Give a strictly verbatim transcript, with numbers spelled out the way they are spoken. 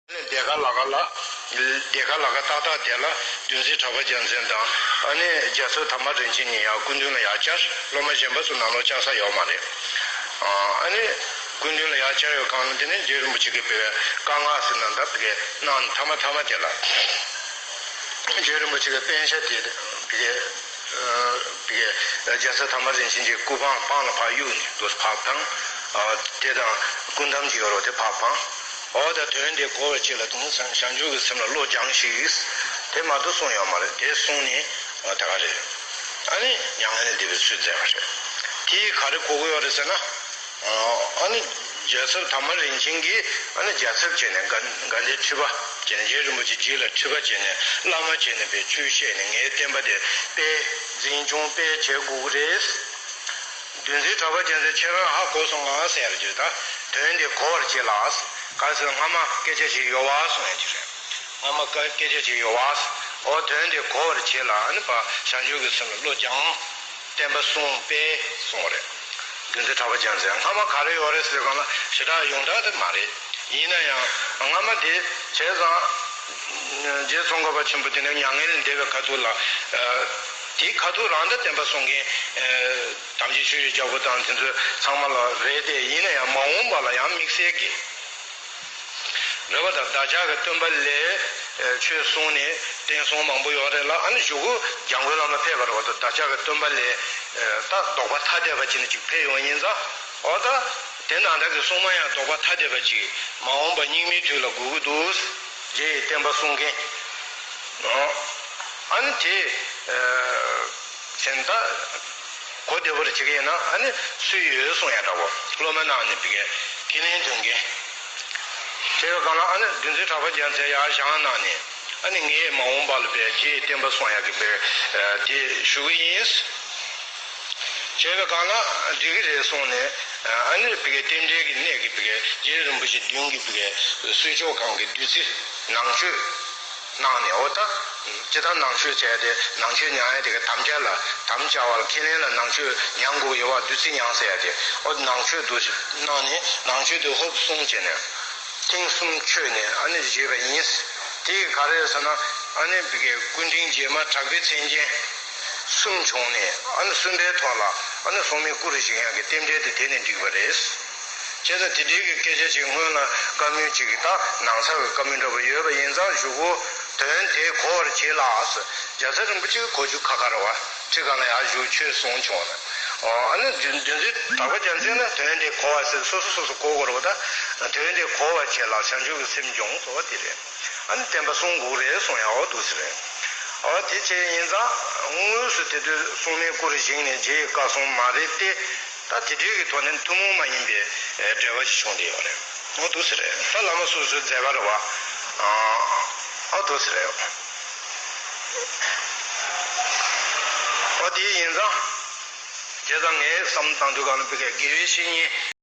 ནས་སྡེ་ཁག་ལ་ཁ་ལ། སྡེ་ཁག་ལ་ཁ་ཏག་ཏག་དེ་ལ་བདུན་ཚིགས་གྲགས་པ་རྒྱལ་མཚན་དང་། ཨ་ནི་རྒྱལ་ཚབ་དར་མ་རིན་ཆེན་གཉིས་ཡར་སྐུ་མདུན་ལ་ཡར་བཅར། སློབ་མ་གཞན་པ་ཚོ་ནང་ལོགས་བཅར་ས་ཡོད་མ་རེད། ཨ་ནི་སྐུ་མདུན་ལ་ཡར་བཅར་ཡོད་གང་ལ། དེ་ནས་རྗེ་རིན་པོ་ཆེ་གིས་བཀའ་མངགས་ཟེར་ན་འདྲ་བོ་གནང་མཐའ་མ་མཐའ་མ་དེ་ལ། རྗེ་རིན་པོ་ཆེ་གི་པཎ་ཞྭ་དེ་བི་གའི་བི་གའི་རྒྱལ་ཚབ་དར་མ་རིན་ཆེན་གྱི་སྐུ་པང་པང་ལ་ཕར་གཡུགས་ནས་འདུག་ཕར་བཏང་། དེ་དང་སྐུ་འདམ་གྱི་ཡོ་རོ་དེ་ཕར་བཏང་། འོ་ད་དོན་དེ་གོ་བར་བྱས་ལ། དེ་ནི་བྱང་ཆུབ་ཀྱི་སེམས་ལ་བློ་སྦྱངས་ཤིག། དེ་མ་གཏོགས་གསུངས་ཡོད་མ་རེད། དེ་གསུངས་ནས་ད་ག་རེད། ཨ་ནི་མྱ་ངན་ལས་འདས་པའི་ཚུལ་མཛད་པ་རེད། དེས་ག་རེ་གོ་གི་ཡོད་རེད་ཟེར་ན། ཨ་ནི་རྒྱལ་ཚབ་དར་མ་རིན་ཆེན་གྱིས་ཨ་ནི་རྒྱལ་ཚབ་བྱས་ནས་དགའ་དགའ་ལྡན་ཁྲི་པ་བྱས་ནས། རྗེ་རིན་པོ་ཆེ་རྗེ་ལ་ཁྲི་པ་བྱས་ནས། བླ་མ་བྱས་ནས་པའི་ཆོས་བཤད་ནས། ངའི་བསྟན་པ་དེ་སྤེལ་འཛིན་སྐྱོང་སྤེལ་བྱེད་དགོས་ཀྱི་རེད། བདུན་ཚིགས་གྲགས་པ་རྒྱལ་མཚན་ཁྱེད་རང་ཧ་གོ་སོང་ང་ཟེར་རྒྱུ་ད། དོན་དེ་གོ་བར་བྱེད་ལ། ག་ཟེར་སྔ་མ་སྐད་ཆ་ཞིག་ཡོད་པ་གསུངས་ཡ་ཅིག་རེད། སྔ་མ་སྐད་སྐད་ཆ་ཞིག་ཡོད་པ། འོ་དོན་དེ་གོ་བར་བྱེད་ལ། ཨ་ནི་བྱང་ཆུབ་ཀྱི་སེམས་ལ་བློ་སྦྱངས། བསྟན་པ་སྲུང་སྤེལ་གསུངས་པ་རེད། བདུན་ཚིགས་གྲགས་པ་རྒྱལ་མཚན་སྔ་མ་ག་རེ་ཡོད་རེད་ཟེར་གང་ལ། ཞེ་དྲག་ཡོངས་གྲགས་དེ་མ་རེད། ཡིན་ན་ཡང་སྔ་མ་དེ་བྱས་ཙང་། རྗེ་ཙོང་ཁ་པ་ཆེན་པོ་དེ་ནས་མྱ་ངན་ལས་འདས་པའི་ཁ་ཐུག་ལ། དེའི་ཁ་ཐུག་རང་ད་བསྟན་པ་སྲུང་མཁན། དམ་ཅན་ཆོས་ཀྱི་རྒྱལ་པོ་དང་དེ་ཚོ་ཚང་མ་ལ་རེད་དེ། ཡིན་ན་ཡང་མ་འོངས་པ་ལ་ཡང་དམིགས་བསལ་གྱི། རེད་པ། ད་བདག་ཅག་གི་སྟོན་པ་ལས་ཆོས་གསུངས་ནས་བསྟན་སྲུང་མང་པོ་ཡོད་རེད་ལ། ཨ་ནི་གཞུག་གུ་འཇམ་མགོན་བླ་མ་ཕེབས་པ་རེད་པ། ད་བདག་ཅག་གི་སྟོན་པ་ལས་ད་ལྡོག་པ་ཐ་དད་པ་ཅིག་ནས་ཅིག་ཕེབས་ཡོང་ཡིན་ཙང་། འོ་ད་དེ་ནང་ད་གི་སྲུང་མ་ཡང་ལྡོག་པ་ཐ་དད་པ་ཅིག་མ་འོངས་པ་སྙིགས་མའི་དུས་ལ་དགོས་ཀྱི་འདུག། རྗེ་ཡི་བསྟན་པ་སྲུང་མཁན། ཨ་ནི་དེ་བྱས་ད། གོ་བདེ་པོ་རེ་བྱེད་ཀྱི་ཡིན་ན། ཨ་ནི་སུ་ཡོད་གསུང་ཡ་འདྲ་བོ། སློབ་མ་ནང་ནས་བི་གའི་ཁས་ལེན་འདོན་མཁན། དེ་བས་གང་ལ་ཨ་ནི་བདུན་ཚིགས་གྲགས་པ་རྒྱལ་མཚན་ཡར་བཞེངས་གནང་ནས། ཨ་ནི་ངས་མ་འོངས་པ་ལ་བས་རྗེ་ཡི་བསྟན་པ་སྲུང་ཡག་གི་བས་དེ་ཞུ་གི་ཡིན། བྱས་པས་གང་ལ་འགྲིག་གི་རེད་གསུངས་ནས། ཨ་ནི་བི་གའི་རྟེན་འབྲེལ་གྱི་གནད་ཀྱིས་བི་གའི་རྗེ་རིན་པོ་ཆེ་མདུན་གྱི་བི་གའི་གསོལ་ལྕོག་སྒང་གི་བདུད་རྩི་ནང་མཆོད། གནང་ནས། འོ་ད། ཇི་ལྟར་ནང་མཆོད་བྱས་ཏེ། ནང་མཆོད་མྱང་ཡ་དེ་ག་དམ་བཅའ་ལ། དམ་བཅའ་བ་ལ་ཁས་ལེན་ལ་ནང་མཆོད་མྱང་དགོས་ཡོད་པ། བདུད་རྩི་མྱང་ཟེར་ཡ་དེ། འོ་ནང་མཆོད་དུ་གནང་ནས། ནང་མཆོད་དུ་ཧོབ་གསུམ་བྱས་ནས། ཐེངས་གསུམ་མཆོད་ནས་ཨ་ནི་བཞེས་པ་ཡིན། དེ་ག་རེ་ཟེར་ན། ཨ་ནི་བི་གའི་སྐུ་ཕྲེང་རྗེས་མ་དྲག་པོའི་མཚན་ཅན་གསུམ་བྱུང་ནས། ཨ་ནི་གསུམ་པའི་ཐོག་ལ་ཨ་ནི་སྲུང་མའི་སྐུ་རུ་བཞེངས་ཡ་གི་རྟེན་འབྲེལ་དེ་དེ་ནས་འགྲིག་པ་རེད། བྱས་ཙང་དེ་འདྲའི་གི་སྐད་ཆ་ཅིག་སྔོན་ལ་བཀའ་མོལ་ཅིག་གི་ད་ནང་ཚགས་ཀྱི་བཀའ་མོལ་འདྲ་པོ་ཡོད་པ་ཡིན་ཙང་། གཞུག་གུ་དོན་དེ་གོ་བར་བྱེད་ལ་ཟེར། རྒྱལ་ཚབ་རིན་པོ་ཆེ་གིས་གོ་རྒྱུ་ཁག་ཁག་རེད་པ། ཁྲི་སྒང་ལ་ཡར་བཞུགས་ཆོས་གསུངས་བྱུང་ན། ཨོ། ཨ་ནི་བདུན་བདུན་ཚིགས་གྲགས་པ་རྒྱལ་མཚན་ནི་དོན་དེ་གོ་བ་ཟེར། སོ་སོ་སོ་སོ་གོ་དགོས་རེད་པ། ད་དོན་དེ་གོ་བར་བྱེད་ལ། བྱང་ཆུབ་ཀྱི་སེམས་སྦྱོང་ཟེར་བ་དེ་རེད། ཨ་ནི་བསྟན་པ་སྲུང་དགོས་རེད་གསུང་ཡ་འོ་འདུག་ཟེར་རེད། ཨོ་དེ་བྱས་ཡིན་ཙང་དངོས་སུ་དེ་དུས་སྲུང་མའི་སྐུ་རུ་བཞེངས་ནས་རྗེ་ཡི་བཀའ་གསུང་མ་རེད་དེ། ད་དེ་འདྲའི་གི་ཐོག་ནས་ཐུན་མོང་མ་ཡིན་པའི་འབྲེལ་བ་ཞིག་བྱུང་བསྡད་ཡོད་རེད། འོ་འདུག་ཟེར་རེད། ད་བླ་མ་སོ་སོའི་མཛད་པ་རེད་པ། ཨོ་འདུག་ཟེར་རེད། འོ་དེ་ཡིན་ཙང་། བྱས་ཙང་ངས་བསམ་བློ་བཏང་དུས་གང་ལ་བི་གའི་དགེ་བའི་བཤེས་གཉེན།